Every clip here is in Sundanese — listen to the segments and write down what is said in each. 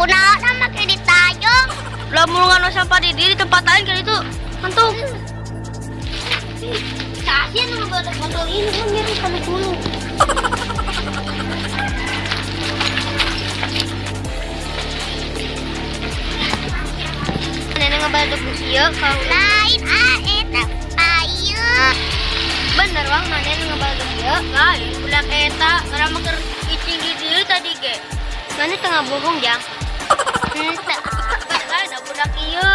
Kunaon make ditajong? Lah mulungan sampah di diri tempat lain kan itu. Mantuk. Kasihan nu botol ini kan nyeri kami dulu. Nenek ngebaledog ieu ka Lain ah eta ayo. Bener wang mana nu ngebaledog ieu? Lain budak eta karena maker icing di dieu tadi ge. Mana tengah bohong jang? Henteu. Lain da budak ieu.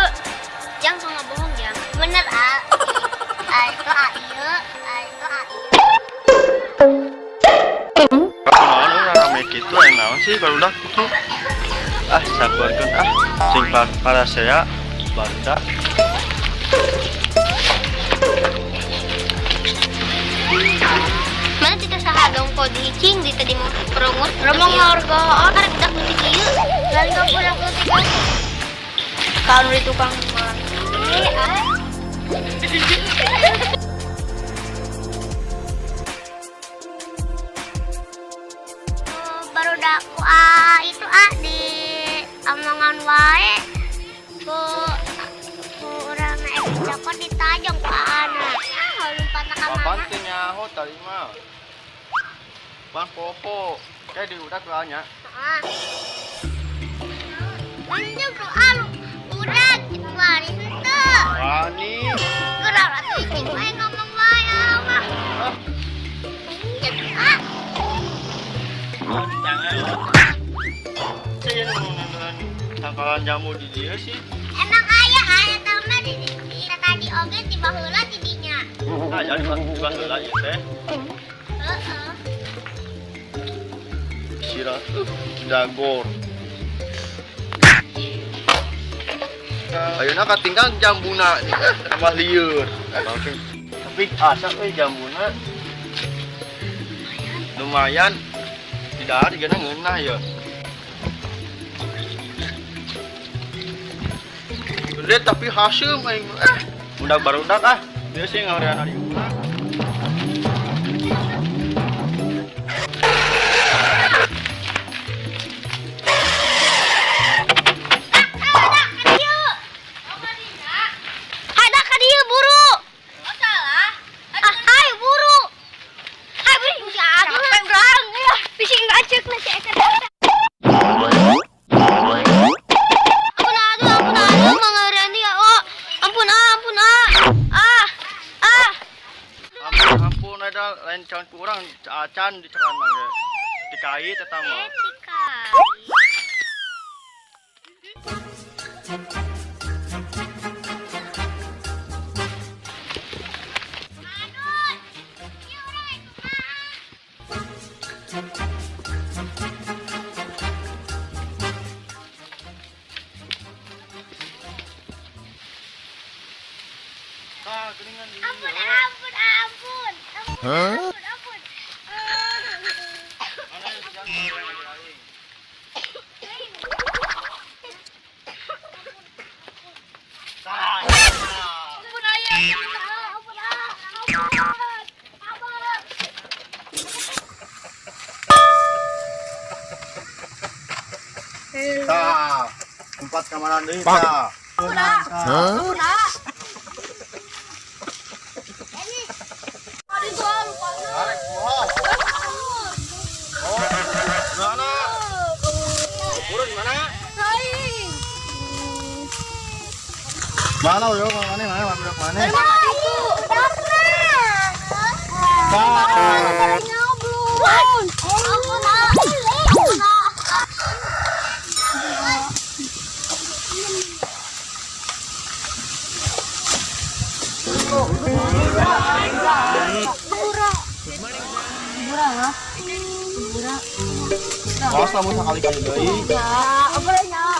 Jang tengah bohong jang. Bener ah. Ah itu ah ieu, ah itu ah ieu. Kunaon urang rame kitu, aya naon sih barudak kitu? Ah, sabarkeun ah, sing parasea barudak. Mana tidak saha dong kok dicing di tadi mau perongot. Remong ngargaan karek budak leutik ieu. Lain ka budak leutik ieu. Kanu di tukang mah. Eh ah. Barudak ku ah itu ah di omongan wae ku ku urang naik cokot ditajong ku anak. Ah, lompat ka Papan mana? teh nyaho tadi mah. Pan poho, kayak di udak nya. Ah. Lanjut ku ah udah wani henteu. Wani. Geura atuh cicing wae ngomong wae ah mah. Ah, Ah. tangan. Saya nu tangkalan jamu di dieu sih. Emang aya aya mah di tadi oge ti baheula ti dinya. Ah, jadi di baheula ieu teh. Heeh. Sirah dagor. Ayeuna katinggal jambuna tambah lieur. Tapi asa euy jambuna. Lumayan. Tidak ada ngeunah ya. Gede tapi haseum aing mah. Ah, budak barudak ah. Dia sih ngahorean ari urang. Ada ka dieu buru. Oh salah. Ah, hayu buru. Hayu buru si atuh berang ya. Bisi ngacek na si Eka. Ampun aduh, ampun aduh, Mang Randy oh. Ampun ah, ampun ah. Ah. Ah. Ampun, ampun ada lain calon kurang acan dicekan mah ge. Dikait eta mah. Eh, tikai. Aduh, ieu urang rek kumaha? Tah, geuningan di Ampun, dieu. ampun, ampun. Ampun, ampun, ampun. Mana yang sedang ngomong aing? Tah. Ampun ayah. Ampun, ampun, ampun. Tah. Tempat kamaran deui tah. Ampun ah. Arek poho. Oh, mana? Buru di mana? Mana udah mana mana mana mana? Tah. Ampun, ampun. Awas lamun sakali-kali deui. Ya, ampun ya.